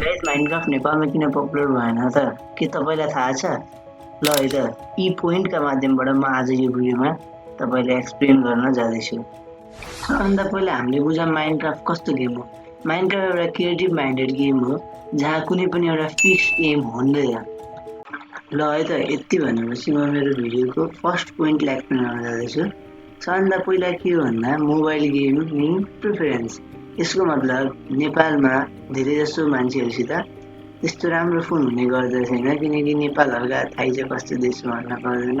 Guys Minecraft नेपालमा किन popular भएन त के तपाईलाई थाहा छ? ल है त यी पोइन्टका माध्यमबाट म आज यो भिडियोमा तपाईलाई एक्सप्लेन गर्न जाँदैछु। सबभन्दा पहिला हामीले बुझौँ माइनक्राफ्ट कस्तो गेम हो। माइनक्राफ्ट एउटा क्रिएटिभ माइन्डेड गेम हो जहाँ कुनै पनि एउटा फिक्स एम हुँदैन। ल है त यति भनेपछि म मेरो भिडियोको फर्स्ट पोइन्टलाई एक्सप्लेन गर्न जाँदैछु। सबभन्दा पहिला के हो भन्दा मोबाइल गेमिङ प्रिफरेन्स। यसको मतलब नेपालमा धेरै जसो मान्छेहरूसित त्यस्तो राम्रो फोन हुने गर्दछैन किनकि नेपाल हल्का थाहै छ कस्तो देश भन्न पर्दैन।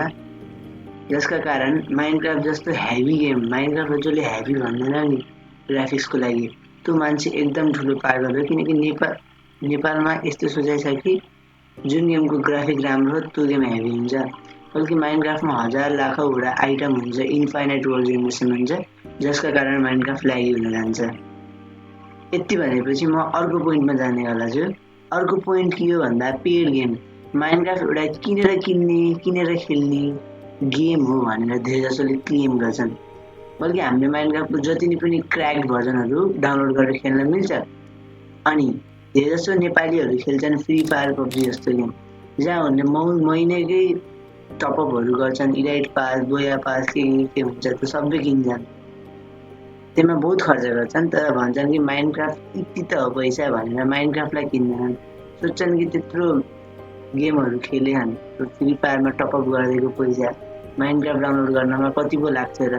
जसका कारण माइनक्राफ्ट जस्तो हेभी गेम माइनक्राफ्ट जसले हेभी भन्दैन नि ग्राफिक्सको लागि त्यो मान्छे एकदम ठुलो पागल हो किनकि नेपालमा यस्तो सोचाइ छ कि जुन गेमको ग्राफिक राम्रो हो त्यो गेम हेभी हुन्छ। बल्कि माइनक्राफ्टमा हजार लाखौँवटा आइटम हुन्छ, इन्फाइनाइट वर्ल्ड जेनेरेसन हुन्छ जसका कारण माइनक्राफ्ट ल्यागी हुन जान्छ। यति भनेपछि म अर्को पोइन्टमा जानेवाला छु। अर्को पोइन्ट के हो भन्दा पेड गेम। माइनक्राफ्ट एउटा किनेर किन्ने किनेर खेल्ने गेम हो भनेर धेरै जसोले क्लेम गर्छन्। बल्कि हामीले माइनक्राफ्टको जति पनि क्र्याक्ड भर्जनहरू डाउनलोड गरेर खेल्न मिल्छ। अनि धेरै जसो नेपालीहरू खेल्छन् फ्री फायर पब्जी जस्तो गेम जहाँ उनले महिनाकै टपअपहरू गर्छन्, इलाइट पास बोया पास के हुन्छ त्यो सबै किन्छन्। त्यसमा बहुत खर्च गर्छन् तर भन्छन् कि माइनक्राफ्ट यति त हो पैसा भनेर माइनक्राफ्टलाई किन्दैनन्। सोच्छन् कि त्यत्रो गेमहरू खेलेछन् फ्री फायरमा टपअप गरिदिएको पैसा माइनक्राफ्ट डाउनलोड गर्नमा कति पो लाग्छ र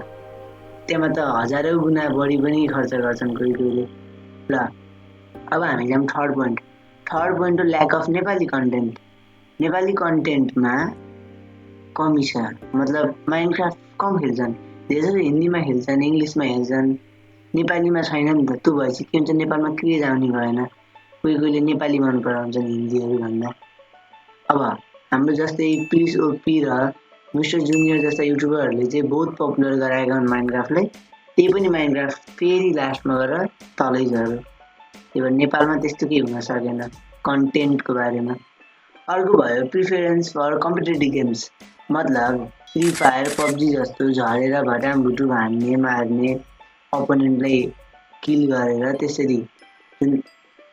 त्यसमा त हजारौँ गुणा बढी पनि खर्च गर्छन् कोहीले। ल अब हामी जाउँ थर्ड पोइन्ट हो lack of Nepali content. Nepali कन्टेन्टमा कमी छ, मतलब माइनक्राफ्ट कम खेल्छन्, धेरै हिन्दीमा खेल्छन्, इङ्ग्लिसमा हेर्छन्, नेपालीमा छैन नि त। त्यो भएपछि के हुन्छ नेपालमा क्रेज आउने भएन। कोहीले नेपाली मन पराउँछन् हिन्दीहरू भन्दा। अब हाम्रो जस्तै प्रिस ओपी र मिस्टर जुनियर जस्ता युट्युबरहरूले चाहिँ बहुत पपुलर गराएका हुन् माइनक्राफ्टलाई। त्यही पनि माइनक्राफ्ट फेरि लास्टमा गएर तलै झऱ्यो। त्यही भएर नेपालमा त्यस्तो केही हुन सकेन कन्टेन्टको बारेमा। अर्को भयो प्रिफरेन्स फर कम्पिटेटिभ गेम्स। मतलब फ्री फायर पब्जी जस्तो झरेर भटामभुटु हान्ने मार्ने अपोनेन्टलाई किल गरेर त्यसरी जुन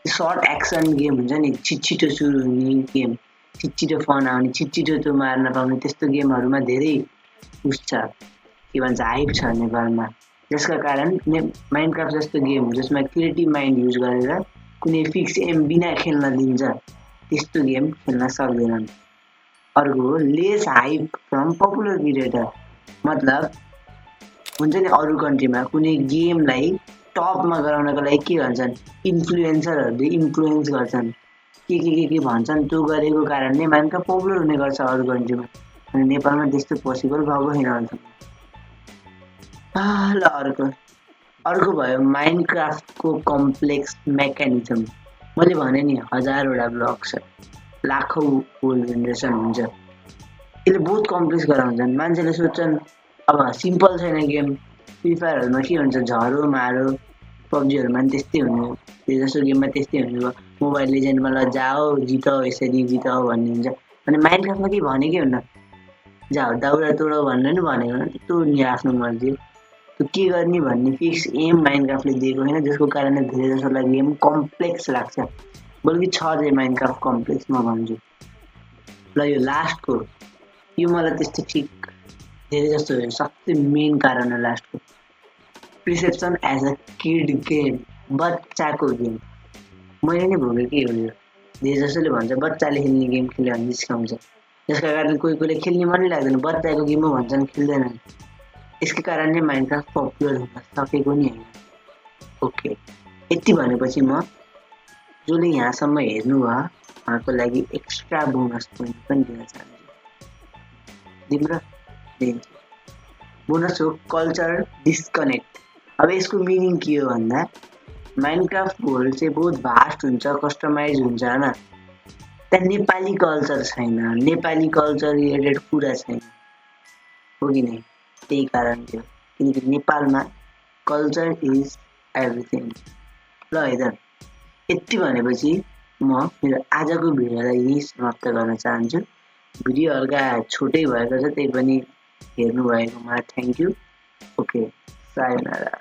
सर्ट एक्सन गेम हुन्छ नि, छिटो सुरु हुने गेम, छिटो फन आउने, छिटो त्यो मार्न पाउने त्यस्तो गेमहरूमा धेरै उस छ, के भन्छ हाइप छ नेपालमा। जसका कारण माइनक्राफ्ट जस्तो गेम जसमा क्रिएटिभ माइन्ड युज गरेर कुनै फिक्स एम बिना खेल्न दिन्छ त्यस्तो गेम खेल्न सक्दैनन्। अर्को lace hype from popular creator. मतलब हुन्छ नि अरू कन्ट्रीमा कुनै गेमलाई टपमा गराउनको लागि के भन्छन् इन्फ्लुएन्सरहरूले इन्फ्लुएन्स गर्छन्, के भन्छन्, त्यो गरेको कारणले माइनक्राफ्ट पपुलर हुने गर्छ अरू कन्ट्रीमा। अनि नेपालमा त्यस्तो पोसिबल भएको छैन। ल अर्को भयो माइनक्राफ्टको कम्प्लेक्स मेकानिजम। मैले भने नि हजारवटा ब्लक छ, लाखौँ वर्ल्ड जेनेरेसन हुन्छ, यसले बहुत कम्प्लेक्स गराउँछन्। मान्छेले सोच्छन् अब सिम्पल छैन गेम। फ्री फायरहरूमा के हुन्छ झरो मारो, पब्जीहरूमा पनि त्यस्तै हुने, त्यो जस्तो गेममा त्यस्तै हुने भयो। मोबाइल लेजेन्डमा ल जाओ जिताओ यसरी जिताओ भन्ने हुन्छ। अनि माइनक्राफ्टमा केही भनेकै हुन्न, जाओ दाउरा तोडो भनेर नि भनेको हुन्न, त्यो नि आफ्नो मर्जी हो। त्यो के गर्ने भन्ने फिक्स एम माइनक्राफ्टले दिएको छैन जसको कारणले धेरै जसोलाई गेम कम्प्लेक्स लाग्छ। बल्कि छ चाहिँ माइनक्राफ्ट कम्प्लेक्स म भन्छु। ल यो लास्टको यो मलाई त्यस्तो ठिक धेरै जस्तो सबसे मेन कारण हो लास्टको प्रिसेप्सन एज अ किड गेम, बच्चाको गेम। मैले नै भोगेकै हो यो। धेरै जसोले भन्छ बच्चाले खेल्ने गेम खेल्यो भने जिस्काउँछ, जसका कारण कोहीले खेल्ने मनै लाग्दैन, बच्चाको गेम हो भन्छन् खेल्दैनन्। यसको कारणले माइनक्राफ्ट पपुलर हुन सकेको नि होइन। ओके यति भनेपछि म जसले यहाँसम्म हेर्नुभयो उहाँको लागि एक्स्ट्रा बोनस पोइन्ट पनि दिन चाहन्छु। तिम्रो बोनस हो कल्चर डिस्कनेक्ट। अब यसको मिनिङ के हो भन्दा माइनक्राफ्ट वर्ल्ड चाहिँ बहुत भास्ट हुन्छ, कस्टमाइज हुन्छ होइन। त्यहाँ नेपाली कल्चर छैन, नेपाली कल्चर रिलेटेड कुरा छैन, हो कि नै? त्यही कारण थियो किनकि नेपालमा कल्चर इज एभ्रिथिङ। ल है त यति भनेपछि म मेरो आजको भिडियोलाई यही समाप्त गर्न चाहन्छु। भिडियो हल्का छोटै भएको छ, त्यही पनि हेर्नुभएकोमा थ्याङ्क यू। Okay sayonara.